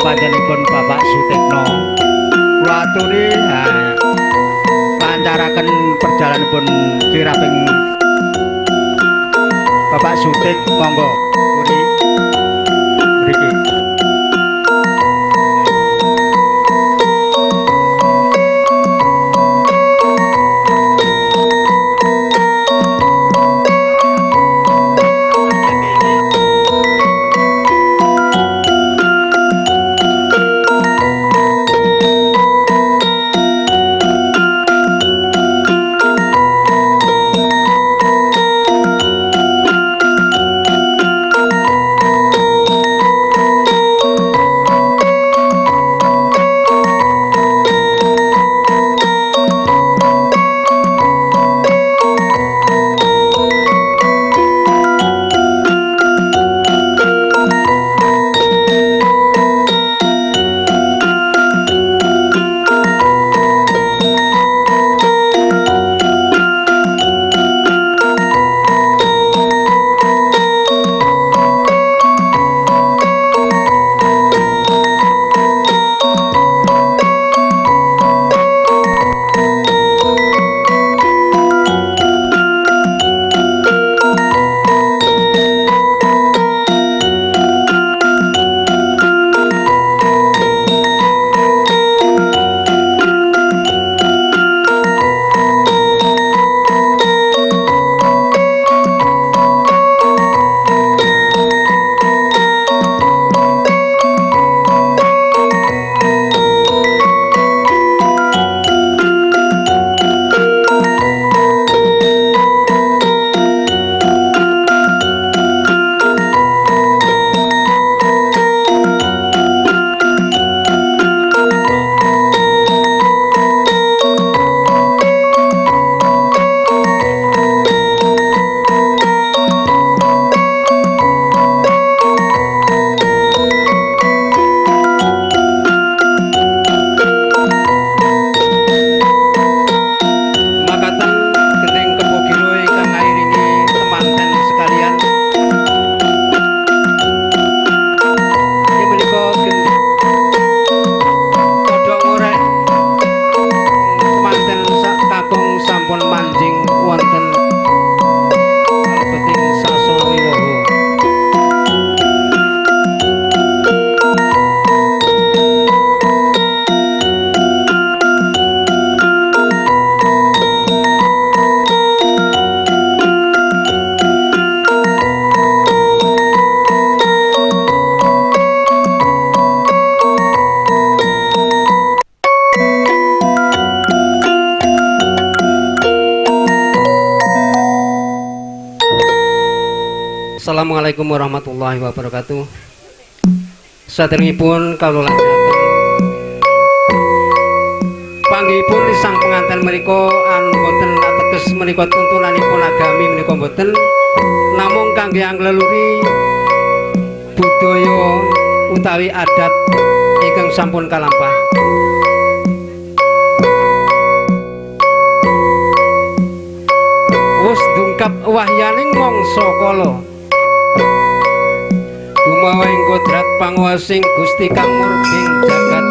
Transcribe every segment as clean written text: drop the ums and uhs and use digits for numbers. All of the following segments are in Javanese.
Panjenenganipun Bapak Sutikno kula aturi lancaraken perjalananipun siraping Bapak Sutik, monggo mriki. Assalamualaikum warahmatullahi wabarakatuh. Saderengipun kawula lajengaken panggihipun sang penganten menika anu boten ateges menika tuntunanipun agami menika boten, namung kangge angleluri budaya utawi adat ingkang sampun kalampah. Wus dungkap wahyaning mangsa kala dumawa ing kodrat panguwasing Gusti kang murbing jagat.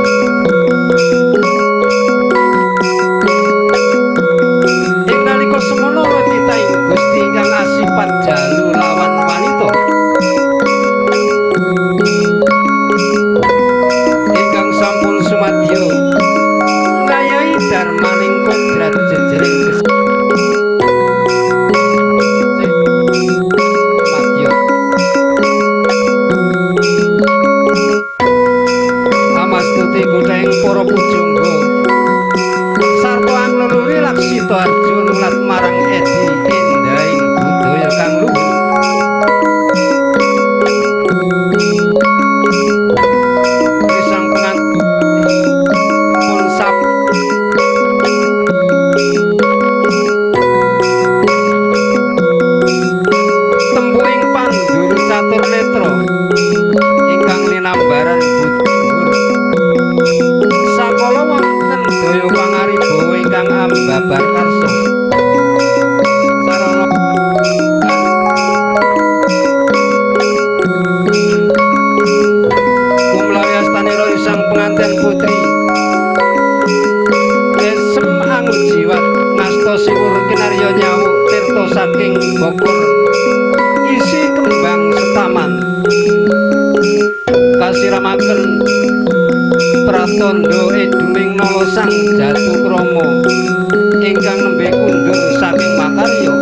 Ing nalika semono titahing Gusti ingkang asipat jalu lawan wanita ingkang sampun sumadyo ngayahi darmaning kodrat jejering para pujangga saking Bogor isi kembang setaman kasiramaken pratandha eduming nala sang Jatukrama ingkang nembe kundur saking makarya.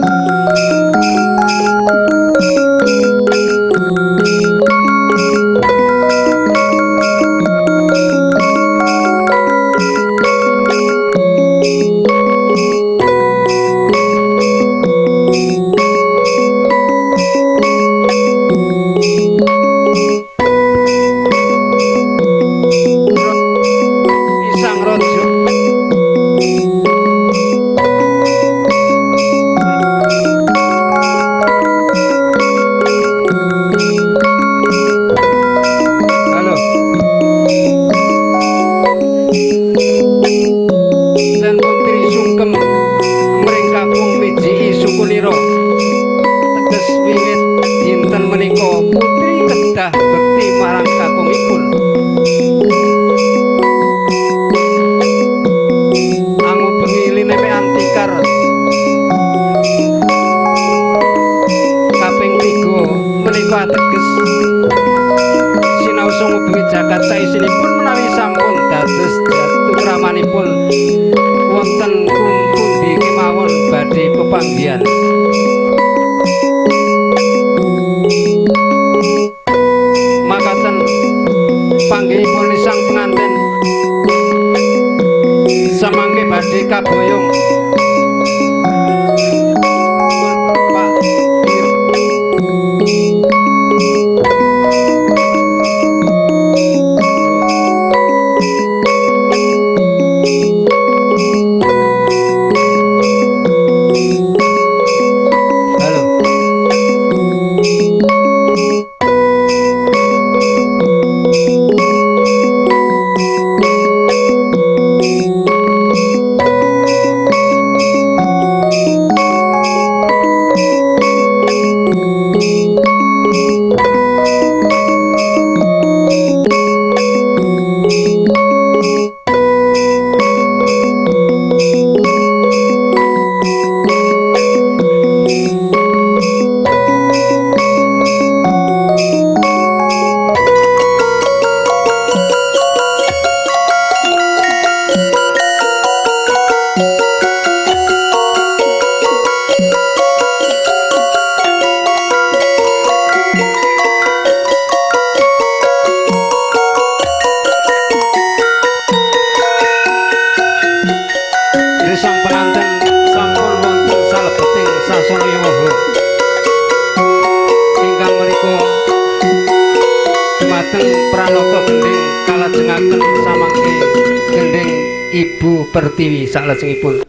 Ibu Pertiwi saklajengipun.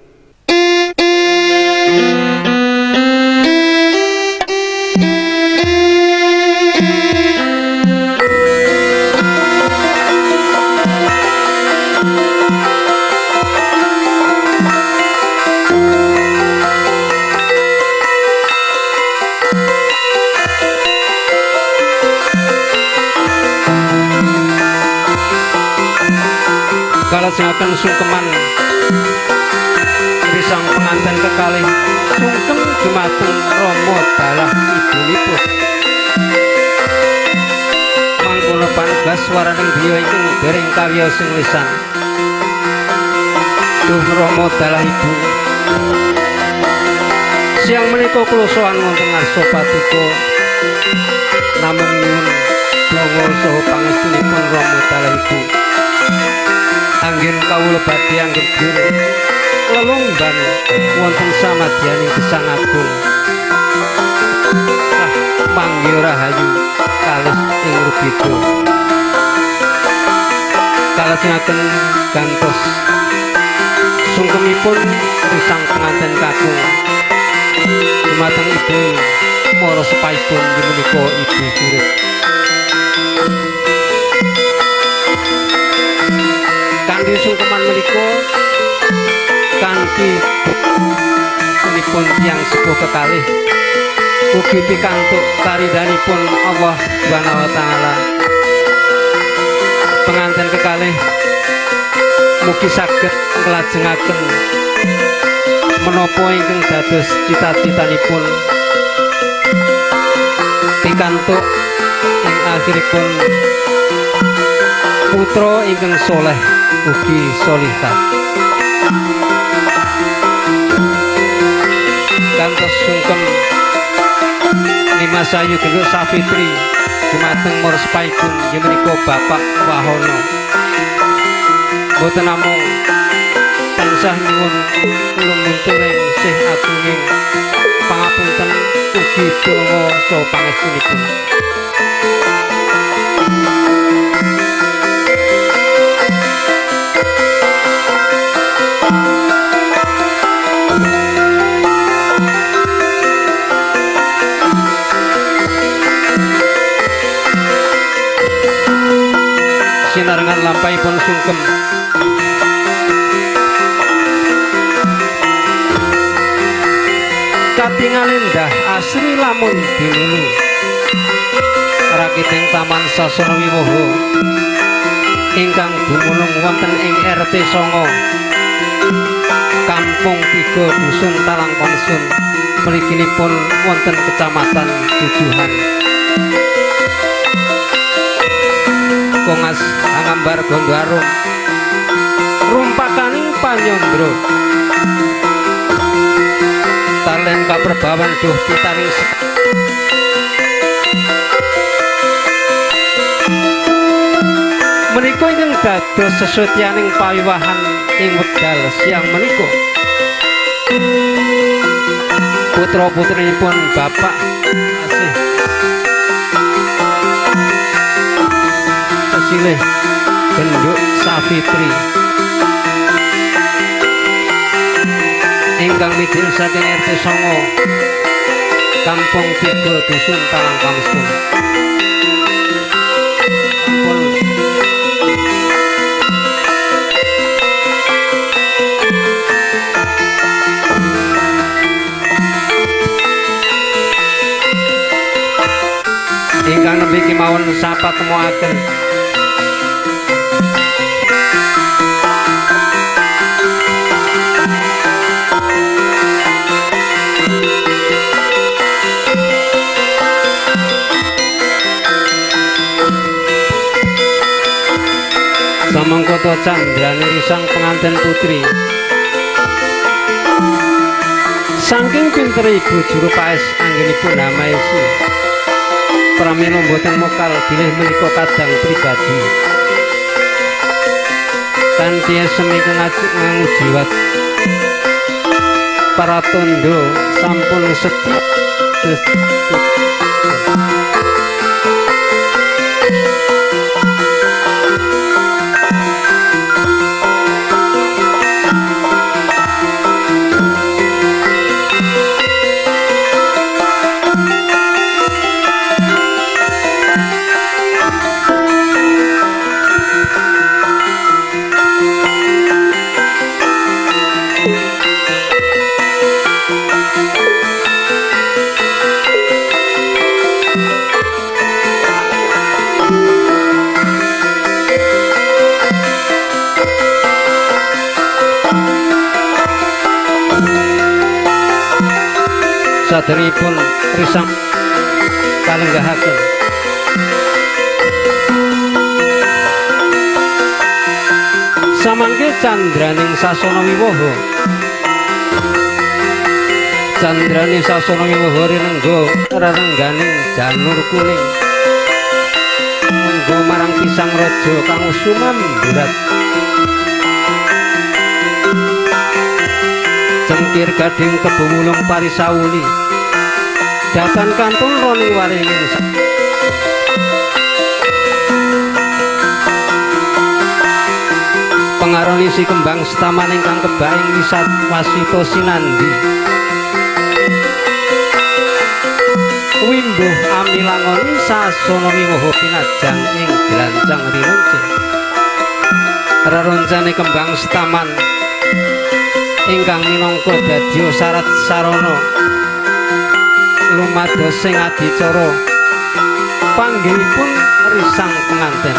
Kalajengaken sungkeman risang penganten kekalih sungkem dumateng rama dalah ibunipun. Mangkono panugas swaraning griya ingkang dereng kawiyos ing lisan. Duh rama dalah ibu. Siang menika kula sowan wonten ngarsa paduka namung nyuwun donga saha pangestunipun rama dalah ibu. Anggen kawula badhe anggegir lelungban wonten samadyaning gesang agung. Ah manggih rahayu kalis ing rubeda. Kalajengaken gantos sungkemipun risang penganten kakung dumateng ibu para sepahipun inggih menika Ibu Surip. Kanthi sungkeman menika kanthi punipun tiyang sepuh kekalih ugi pikantuk karidhanipun Allah Subhanahu wa taala. Penganten kekalih mugi saged nglajengaken Menapa ingkang dados cita-citanipun pikantuk ing akhiripun putra ingkang soleh ugi solihah. Kantos sungkem Nimas Ayu Genduk Safitri dumateng morspaipun inggih menika Bapak Wahono. Boten namung tansah nyuwun lumunturing sih agunging pangapunten ugi donga saha pangestunipun. Sinarengan lampahipun sungkem katingal endah asri lamun dilulu rakiting Taman Sasana Wiwaha ingkang dumunung wonten ing RT 9 Kampung 3 Dusun Talang Pangsun mliginipun wonten Kecamatan Jujuhan. Kongas angambar gondo arum rumpakaning panyandra talen kaperbawan duh pitaning menika ingkang dados sesotyaning pawiwahan ing wekdal siang menika. Putra-putrinipun Bapak Asih Silih Genduk Safitri ingkang mijil saking RT 9 Kampung 3 Dusun Talang Pangsun. Ingkang nembe kemawon sapa temokaken samangkota candrane risang pengantin putri. Saking pinter ibu juru paes anggenipun hamaesi pramila mboten mokal bilih menika kadang pribadi. Kanthi esem ingkang ngajiwat para tandha sampun setya. Saderengipun risang kalenggahaken samangke candraning sasana wiwaha. Candraning sasana wiwaha rinengga rerengganing janur kuning munggo marang pisang raja kang sumamburat. Cengkir gading kebo wulung parisauli datan kantun roni waringin. Pengaron isi kembang setaman ingkang kebaing wisat wasita sinandi wimbuh amilangoni sasana wiwaha pinajang ing glancang rinonce. Reroncane kembang setaman ingkang minangka dadya syarat sarana lumados sing adicara panggihipun risang penganten.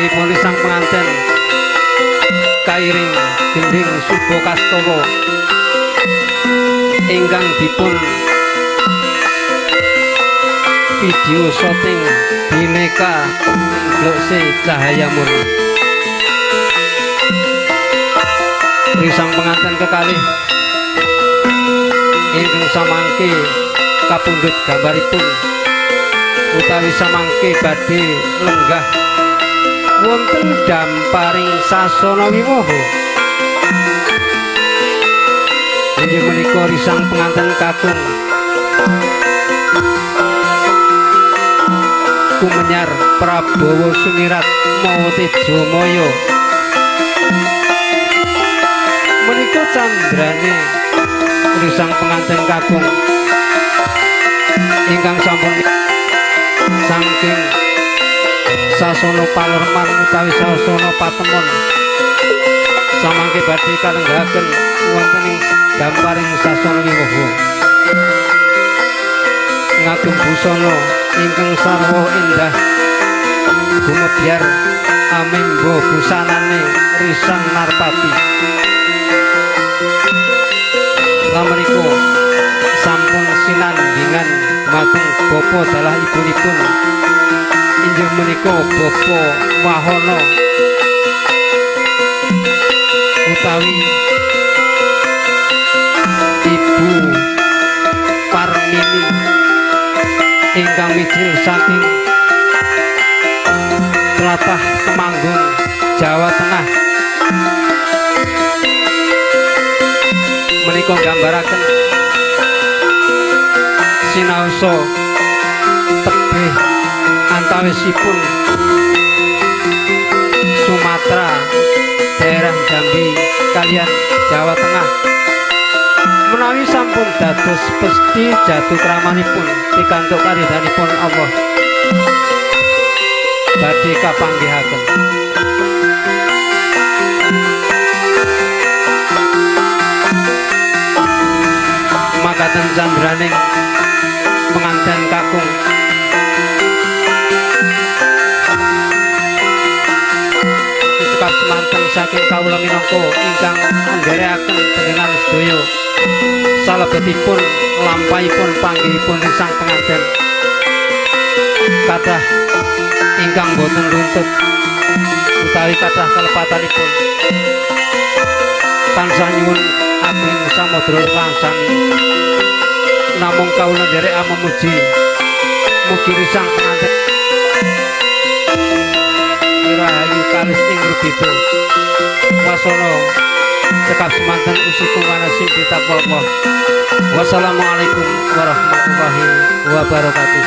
Panggihipun sang penganten kairing gending Suba Kastawa ingkang dipun video syuting Bineka Blokse Cahaya Murni. Risang penganten kekalih ingkang samangke kapundhut gambaripun utawi samangke badhe lenggah wonten damparing sasana wiwaha. Inggih menika risang penganten kakung Kumenyar Prabowo Sumirat mawa Tejamaya. Menika candrane risang penganten kakung ingkang sampun saking sasana palerman utawi sasana patemon samangke badhe kalenggahaken wonten ing damparing sasana wiwaha. Ngagem busana ingkang sarwa indah gumebyar amemba busanane risang narpati. Lamenika sampun sinandingan mateng bapa dalah ibunipun inggih menika Bapa Wahono utawi Ibu Parmini ingkang mijil saking tlatah Temanggung, Jawa Tengah. Menika nggambaraken sinaosa tebih antawisipun Sumatera, daerah Jambi kalian Jawa Tengah. Menawi sampun dados pesti jatuh kramanipun pikantuk karidhanipun Allah badhe kapanggihaken. Makaten candraning penganten kakung cekap semanten saking kawula minangka ingkang anggerekaken panjenengan sedaya salebetipun lampahipun panggihipun sang penganten kathah ingkang boten runtut utawi kathah kalepatanipun tansah nyuwun ageng samudra lan sami. Namung kawula nderek memuji mugi risang penganten rahayu kalis ing rubito wasana cekap semanten usikum wanasim bitaqwallah. Wassalamualaikum warahmatullahi wabarakatuh.